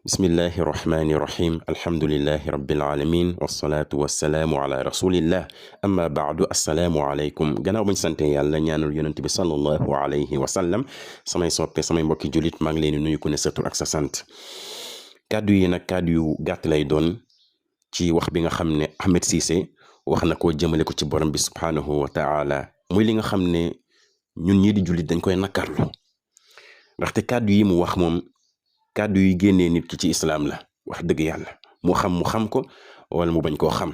بسم الله الرحمن الرحيم الحمد لله رب العالمين والصلاة والسلام على رسول الله أما بعد السلام عليكم gannaaw bañ sante yàlla ñaanal yonent bi sallallahu alayhi wa sallam samay soppe samay mbokki julit maa ngi leen di nuyu ku ne sa tur ak sa sant kàddu yi nag kàddu yu gàtt lay doon ci wax bi nga xam ne Ahmed Cissé wax na ko jëmale ko ci borom bi subhanahu wa ta'ala muy li nga xam ne ñun ñii di julit dañ koy nakarlu ndaxte kàddu yi mu wax moom kàddu yi génnee nit ki ci islaam la wax dëgg yàlla mu xam ko wala mu bañ koo xam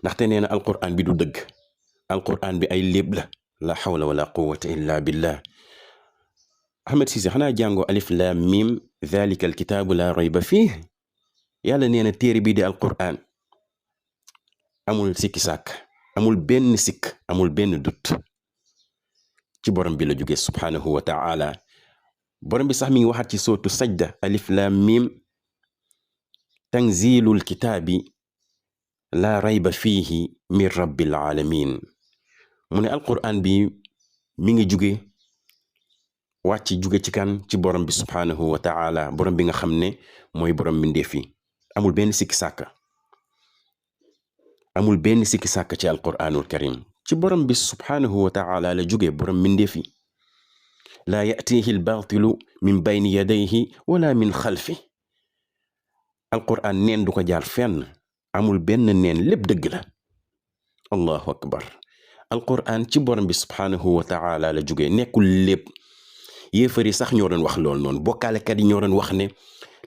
ndaxte nee na alquran bi du dëgg alquran bi ay léeb la hawla wala quwwata illa billah Ahmed Cissé xanaa jàngoo alif lam mim dhalika alkitaabu la rayba fih yàlla nee na téere bii di alquran amul sikki sàkk amul benn sikk amul benn dut ci borom bi la jóge subhanahu wa ta'ala borom bi sax mi ngi waxaat ci sootu sajda alif lam mim tanzilul kitaabi la rayba fiihi min rabbil alamin mu ne alquran bi mi ngi jóge wàcc jóge ci kan ci borom bi subhanahu wa ta'ala borom bi nga xam ne mooy borom mbindeef yi amul benn sikki sàkka amul benn sikki sàkka ci alquranul karim ci borom bi subhanahu wa ta'ala la jóge borom mbindeef yi laa ya'tiihi al-baatilu min bayni yadayhi wala min xalfi alquran neen du ko jaar fenn amul benn neen lépp dëgg la allahu akbar alquran ci borom bi subhanahu wa ta'ala la jógee nekkul lépp yéefar yi sax ñoo doon wax lool noonu bokkaalekat yi ñoo doon wax ne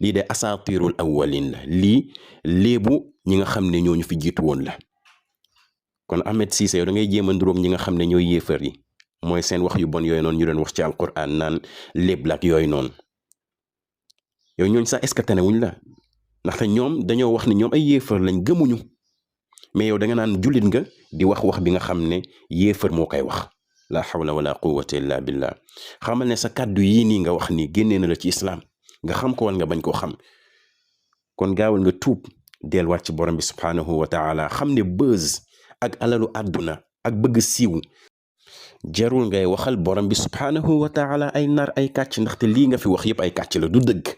lii de asaatirul awwalin la lii léebu ñi nga xam ne ñooñu fi jiitu woon la kon Ahmed Cissé yow da ngay jéem a nduróog ñi nga xam ne ñooy yéefar yi mooy seen wax yu bon yooyu noonu ñu doon wax ci alquran naan léeb la ak yooyu noonu yow ñooñ sax est-ce que tane wuñ la ndaxte ñoom dañoo wax ne ñoom ay yéefar lañ gëmuñu mais yow da nga naan jullit nga di wax bi nga xam ne yéefar moo koy wax la hawla wala quwwata illa billah xamal ne sa kàddu yii nii nga wax nii génnee na la ci islam nga xam ko wala nga bañ koo xam kon gaawal nga tuub delluwaat ci borom bi subhanahu wa ta'ala xam ne buzz ak alalu àdduna ak bëgg siiw jarul ngay waxal borom bi subhanahu wa ta'ala ay nar ay kàcc ndaxte lii nga fi wax yépp ay kàcc la du dëgg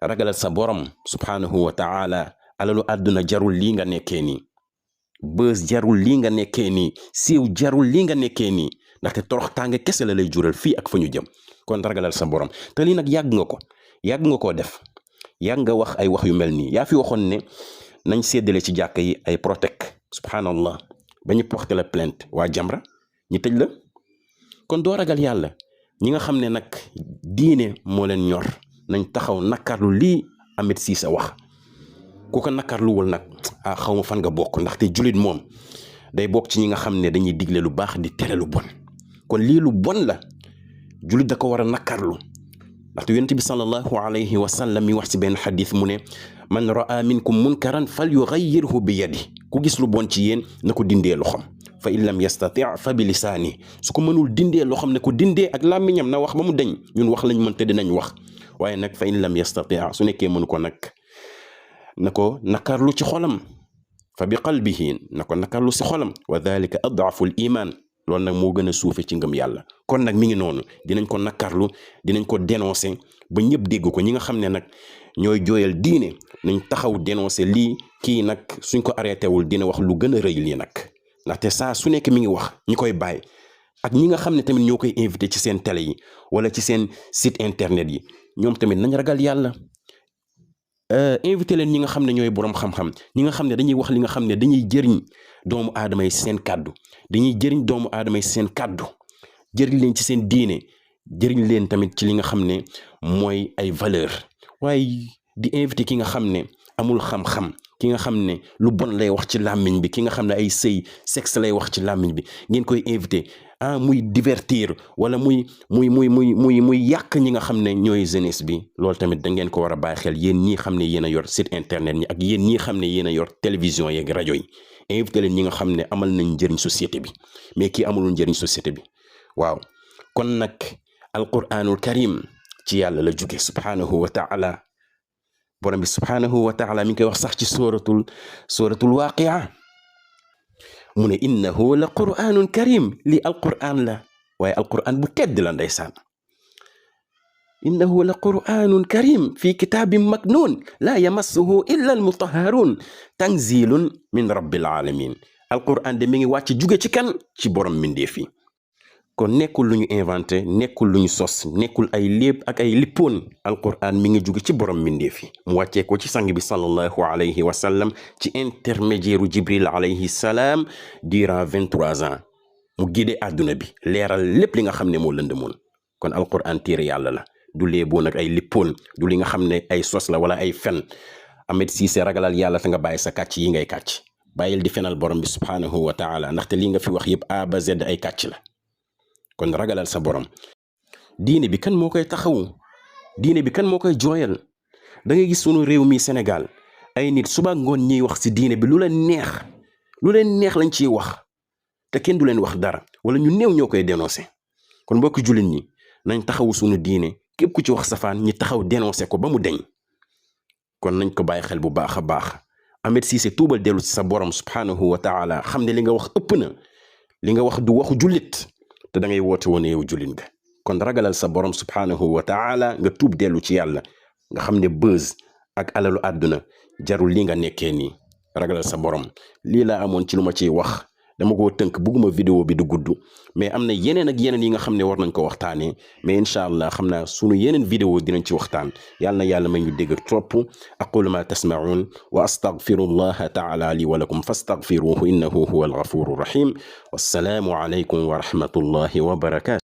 ragalal sa borom subhanahu wa ta'ala alalu àdduna jarul lii nga nekkee nii bës jarul lii nga nekkee nii siiw jarul lii nga nekkee nii ndaxte torox tànge kese la lay jural fii ak fa ñu jëm kon ragalal sa borom te lii nag yàgg nga koo def yàgg nga wax ay wax yu mel nii yaa fi waxoon ne nañ séddale ci jàkka yi ay protect subhanallah ba ñu porté la plainte waa Jamra ñi tëj la kon doo ragal yàlla ñi nga xam ne nag diine moo leen ñor nañ taxaw nakarlu lii Ahmed Cissé wax ku ko nakarluwul nag xaw ma fan nga bokk ndaxte jullit moom day bokk ci ñi nga xam ne dañuy digle lu baax di tere lu bon kon lii lu bon la jullit da ko war a nakarlu ndaxte yonent bi sallallahu alayhi wa sallam mi wax ci benn xadis mu ne man ra'a minkum munkaran fal yughayyirhu bi yadi ku gis lu bon ci yéen na ko dindee loxom fa in lam yastati' fa bi lisaani su ko mënul dindee loxom ne ko dindee ak làmmiñam na wax ba mu deñ ñun wax lañ mën te dinañ wax waaye nag fa in lam yastati' su nekkee mënu ko nag na ko nakarlu ci xolam fa bi qalbihi na ko nakarlu ci xolam wa dhalika ad'afu al iman loolu nag moo gën a suufe ci ngëm yàlla kon nag mi ngi noonu dinañ ko nakarlu dinañ ko dénoncer ba ñëpp dégg ko ñi nga xam ne nag ñooy jooyal diine nañ taxaw dénoncer lii kii nag suñ ko arrêté wul dina wax lu gën a rëy lii nag ndaxte saa su nekk mi ngi wax ñi koy bàyyi ak ñi nga xam ne tamit ñoo koy invité ci seen télé yi wala ci seen site internet yi ñoom tamit nañ ragal yàlla invité leen ñi nga xam ne ñooy boroom xam-xam ñi nga xam ne dañuy wax li nga xam ne dañuy jëriñ doomu aadama yi seen kàddu dañuy jëriñ doomu aadama yi seen kàddu jëriñ leen ci seen diine jëriñ leen tamit ci li nga xam ne mooy ay valeur waaye di invité ki nga xam ne amul xam-xam ki nga xam ne lu bon lay wax ci làmmiñ bi ki nga xam ne ay sëy sexe lay wax ci làmmiñ bi ngeen koy invité muy divertir wala muy yàq ñi nga xam ne ñooy jeunesse bi loolu tamit da ngeen ko war a bàyyi xel yéen ñii xam ne yéen a yor site internet ñi ak yéen ñii xam ne yéen a yor télévision yeeg rajo yi invité leen ñi nga xam ne amal nañ njëriñ société bi mais kii amulul njëriñ société bi waaw kon nag alquranul karim ci yàlla la jóge subhanahu wa ta'ala borom bi subhanahu wa ta'ala mi ngi koy wax sax ci suratul waqi'a mu ne innahu la qur'anun karim lii alquran la waaye alquran bu tedd la ndeysaan innahu la qur'anun karim fi kitabin maknun la yamassuhu illa almutahharun tanzilun min rabbil alamin. alquran de mi ngi wàcc jóge ci kan? ci borom mindeef yi. kon nekkul lu ñu inventé, nekkul lu ñu sos, nekkul ay léeb ak ay lippoon. alquran mi ngi jóge ci borom mindeef yi mu wàccee ko ci sang bi sallallahu alayhi wa sallam ci intermédiaire u jibril alayhi salaam durant 23 ans mu guidé àdduna bi leeral lépp li nga xam ne moo lëndëmoon. kon alquran téere yàlla la, du léeboon ak ay lippoon, du li nga xam ne ay sos la wala ay fen. Ahmed Cissé ragalal yàlla te nga bàyyi sa kàcc yi ngay kàcc, bàyyil di fenal borom bi subhanahu wa taala, ndaxte li nga fi wax yëpp A ba Z ay kàcc la. kon ragalal sa borom. diine bi kan moo koy taxawu? diine bi kan moo koy jooyal? da ngay gis sunu réew mi Sénégal ay nit suba ngoon ñiy wax ci diine bi lu leen neex lañ ciy wax te kenn du leen wax dara, wala ñu néew ñoo koy dénoncé. kon mbokk jullit ñi nañ taxawu sunu diine, képp ku ci wax safaan ñi taxaw dénoncé ko ba mu deñ. kon nañ ko bàyyi xel bu baax a baax. Ahmed Cissé tuubal dellu ci sa borom subhanahu wa taala, xam ne li nga wax ëpp na, li nga wax du waxu jullit te da ngay woote woon yow jullit nga. kon ragalal sa borom subhanahu wa taala nga tuub dellu ci yàlla, nga xam ne buzz ak alalu àdduna jarul li nga nekkee nii. ragalal sa borom. lii laa amoon ci lu ma ciy wax, dama koo tënk, bugguma vidéo bi du gudd, mais am na yeneen ak yeneen yi nga xam ne war nañ ko waxtaanee, mais incha allah xam naa sunu yeneen vidéo dinañ ci waxtaan. yàlla na yàlla may ñu dégg ak topp. aqulu ma tasmaun wa astaghfirullaha taala li wa lakum fastaghfiruhu innahu huwa alghafuru rahim. wassalaamu alaykum wa rahmatullahi wa barakatuh.